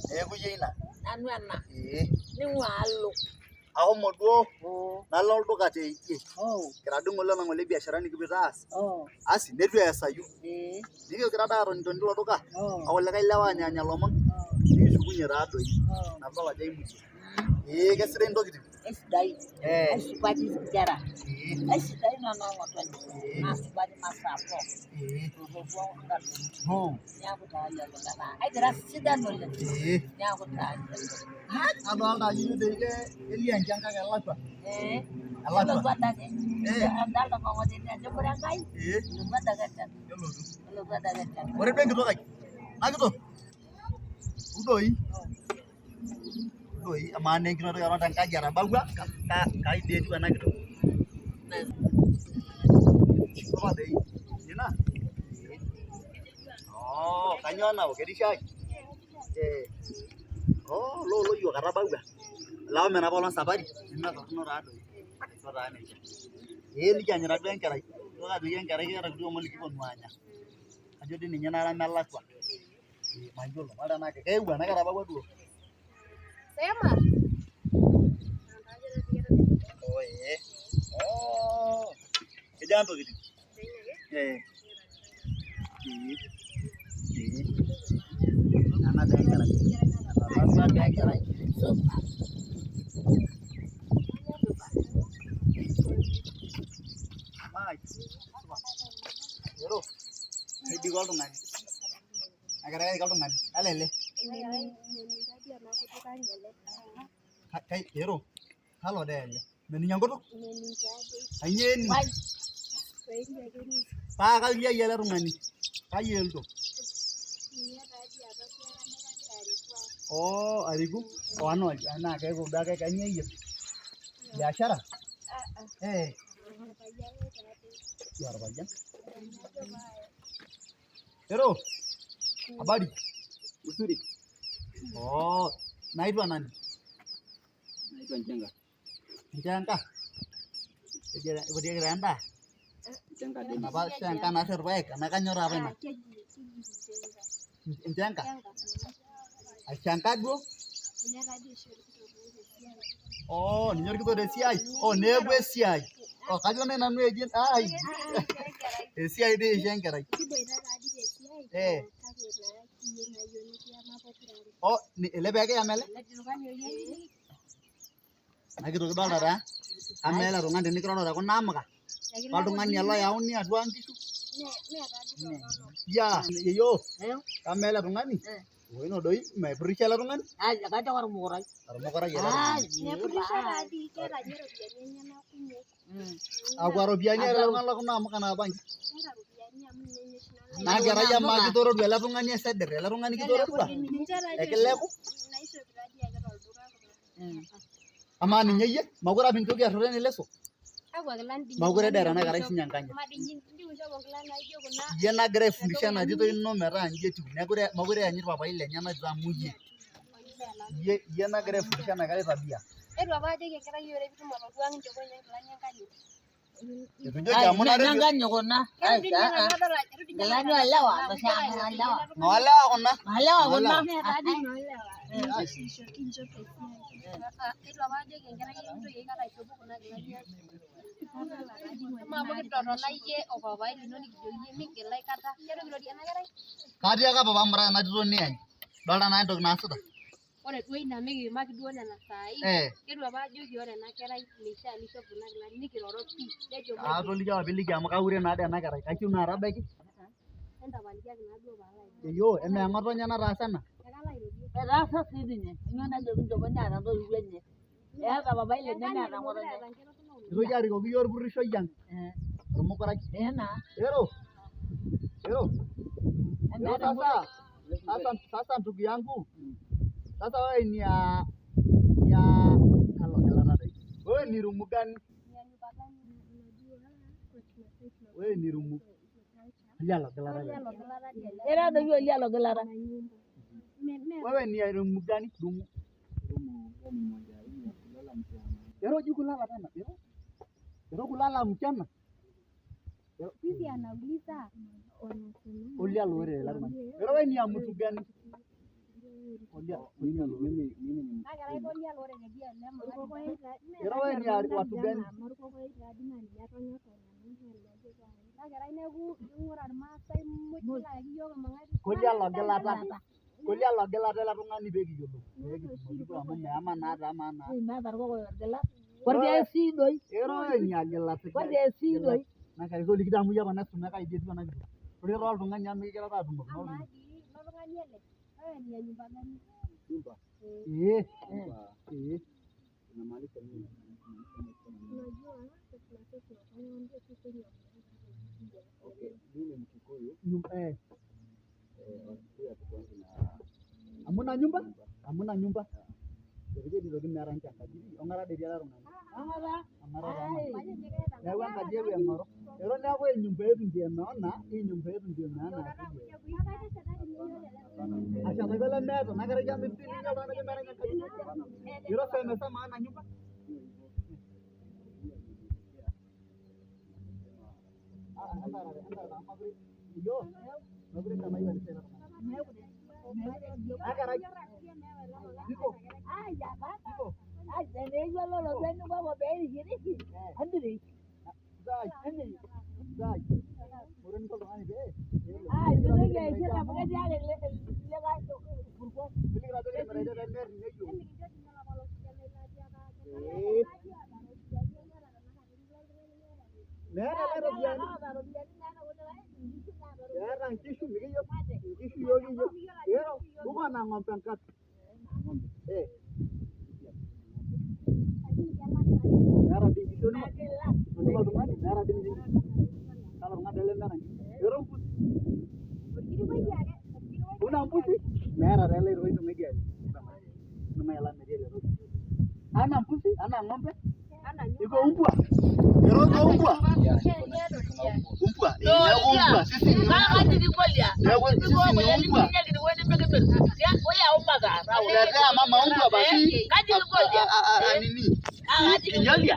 Neeku iyie ina. Nanu ena. Ee. Ning'ua alo. Ahomo duo nalo olduka teidie. Kira duo ng'ole ng'ole biashara nikipoito aas. Asi neitu eesayu. Nikigira taa atoni tilo duka okulikae lewa anyaanya ilomon nikishukunye taa doi. Ina piidol ajo aimutie. Ee kesidai intokitin. Eisidai. Aisupati inkera. Aisidai nena ng'otonye. Naasupati masaa pookin. Neeku taa lelo metaa aigira sidan oleng. Neeku taa lelo. Adolta ajo ijo doi kelio enchan kake elakua. Elotu adake. Adolta ng'otonye ajo ore Enkai, elotu adake enchan. Elotu adake enchan. Ore duo enkitok ai, nakitok, doi doi amaa naa enkitok eton tenkaji etabawua kai dii etiu ena kitok? Supa doi ina? Oo kainyoo nao ketii shai? Oo looloyiok etabawua lewa eme enapa olong safari nemetorrono taa doi aiko taa nejia. Ee nikianyita duo enkerai naitoki ajoki enkerai keeta irkuti omon likiponu aanya ajo dii ninye nara melakua mayiolo mayiolo tenaa keewuo enaa ketabawua duo. Oo ee oo kejaa ntokitin? Ee ee ena taa enkerai etabawua taa enkerai. Ero kaji iko oltung'ani? Enkerai kaji iko oltung'ani? Kalo ele? Ero kalo dee ele? Mening enkutuk? Kainyoo ening? Paa kaliai ele tung'ani? Kai eloito? Oo ariku naa keeku duo ake kainyoo eyieu? Biashara? Ee. Orpayian. Ero habari? Mzuri. Oo naitwa nani? Naitwa Njenga. Njenga? Ipotieki taa endaa? Njenga Dennis. Enapa shenga naarri irpaek enaa kainyoo taa apa ina? Njenga? Aishanka duo? Oo ninye orkitok tesiai? Oo neeku esiai. Oo kajo naaji nanu eji ai esiai dii eishoo enkerai. Ee. Oo ele pee kiyama ele? Ena kitok idolta taa amaa ele tung'ani tenikiroro te kuna amuka oltung'ani ele oyauni atua nkishu? Yaa yeyio amaa ele tung'ani oino doi mepurisho ele tung'ani? Kajo ormukurai. Ormukurai ele tung'ani. Akwa ropiyiani eeta ele tung'ani lekuna amuka naaba inji? Ena kerai amaa kitororua ele tung'ani eseder ele tung'ani kitororua? Ekileku? Amaa ninye iyie mekure apa intoki arreten ele leso? Mekure dii eeta ena kerai sinye enkanyit. Iyie nagira aifundisha ena tito ino metaa inji etiu mekure eenyit papai lenye ena tito amu iyie. Iyie nagira aifundisha ena kerai tabia. Eitu ijoki amu Nenkanyit kuna. Nkilani oolewa noolewa. Noolewa kuna. Noolewa kuna. Katiaka papa muta ena tito niany. Idolta naa entoki naasita. Ore duo ina mikiimaki duo nena saai, ketu apa ajoki ore ena kerai meishaa nishop kuna kilani nikiroro pii nejo maigil. Aatoliki apa piiliki amu kaure naadoi ena kerai kayieu naatabaiki. Entapalikiaki naaduo paalo airorie. Yeyio emaa ng'otonye nataasa ena? Ekalo airorie. Etaasa sii ninye. Nyoo najo kinchopo neeta intoiwuo enye. Eeta papai lenye neeta ng'otonye. Nitoki arikoki iyiook orpurrishoi ang' ormukurai. Ee naa. Ero ero ero sasa sasa sasa ndugu yangu sasa wewe ni ya kalo gelata doi wewe ni rumu gani? Wewe ni rumu lialo gelata doi. Ira doi olialo gilata. Wewe ni ya rumu gani? Rumu ero ji kulala tena ero ero kulala mchana. Kolia loore ele tung'ani. Ero ni ya mtu gani? Kolia. Mimi ni Ero ni ya watu gani? Kolia logilata. Kolia logilata ele tung'ani pee kiyiolou. Pee kitumoki amu meama naa tamaa naa. Meeta irkokoyo orgilata. Kordia sii doi. Ero ni agilata. Kordia sii doi. Nakari toliki taa amu iyie apa naisumeka idie etiu ena kitok. Ore ira oltung'ani amu mikigira taa atumokino oltung'ani. nyumba. Ee. Ee. Inamaanisha nini? Okay, mimi ni Mkikuyu. Eh. Wakikuyu hatukuangi na Hamuna nyumba? Hamuna nyumba. Etejo doi meeta ninche enkaji. Ong'ata doi etii ele tung'ani. Ong'ata taa. Neeku enkaji epuo aing'oru. Ero neeku enyumba yetu ndio emeona, hii nyumba yetu ndio maana. Ashataki olemeeta, nakerai amu mitii ninye oltung'ani ojo meeta ninye enkaji. Ero saa imesema hana nyumba. Nakerai. Iko. Iko. Teneyiolo eninko pee irishirishi, entirish. Zai. Zai. Ore eniko oltung'ani pee Ai, mintoki aishir amu ketii ake likae kurkuo. Miliki ajo kemiraitai pemeer ninye iyiok. Meeta ele ropiyiani. Meeta nkishu mikiyieu. Nkishu iyiok kiyieu. Ero, uko na ng'ombe ngapi? Eh. Meeta dii nkishu oning'o oltung'ani meeta dii ninye nkishu. Kalo tung'ani dii lemeeta nkishu? Ero mbuzi. Una mbuzi? Meeta taa ele aitoki tung'ai ele. Nemayiolo amu metii ele toki. Ana mbuzi? Ana ng'ombe? Iko umbwa? Ero iko umbwa? Umbwa? Neeku umbwa. Sisi ni umbwa. Neeku sisi ni umbwa. Letea mama umbwa basi. Nini? Kinyolia?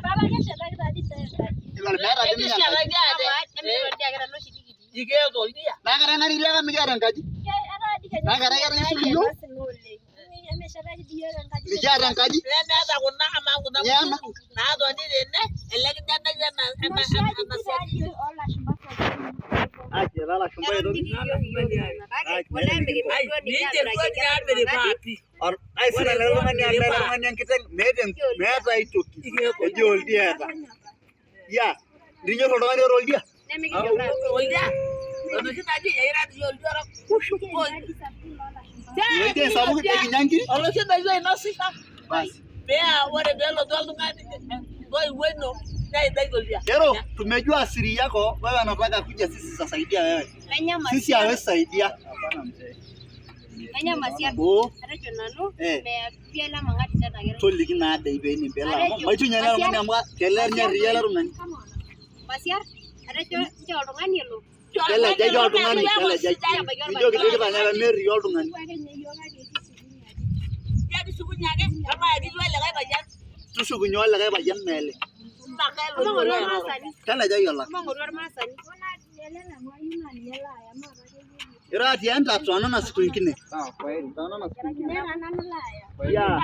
Meeta dii ninye enkaji. Nakerai nariria mikiata enkaji. Nakerai keeta iyiok. Mikiata enkaji. Nyama. Aji etaa lashumba aitoki. Aisila ele tung'ani amu meeta oltung'ani enkiteng' meeta aitoki. Eji oldia eeta. Ya, inyor oltung'ani oota oldia? Oldia sapuk ekinya nkiri? Basi. Ero, tumejua siri yako, wewe anataka kuja sisi tutasaidia wewe. Sisi hawezi saidia. Hapana mzee. Oh. Toliki naa dei pee nimbela amu maitunya ele tung'ani amu kelenya riya ele tung'ani. Kelejaki oltung'ani, kelejaki. Nijoki doi kitanya pee meeriyia oltung'ani. Tushukunye olikae payian meele. Kelejaki olak. Ero atienda tuonana siku ingine. Sawa, kwaheri. Tuonana siku ingine. Yeah.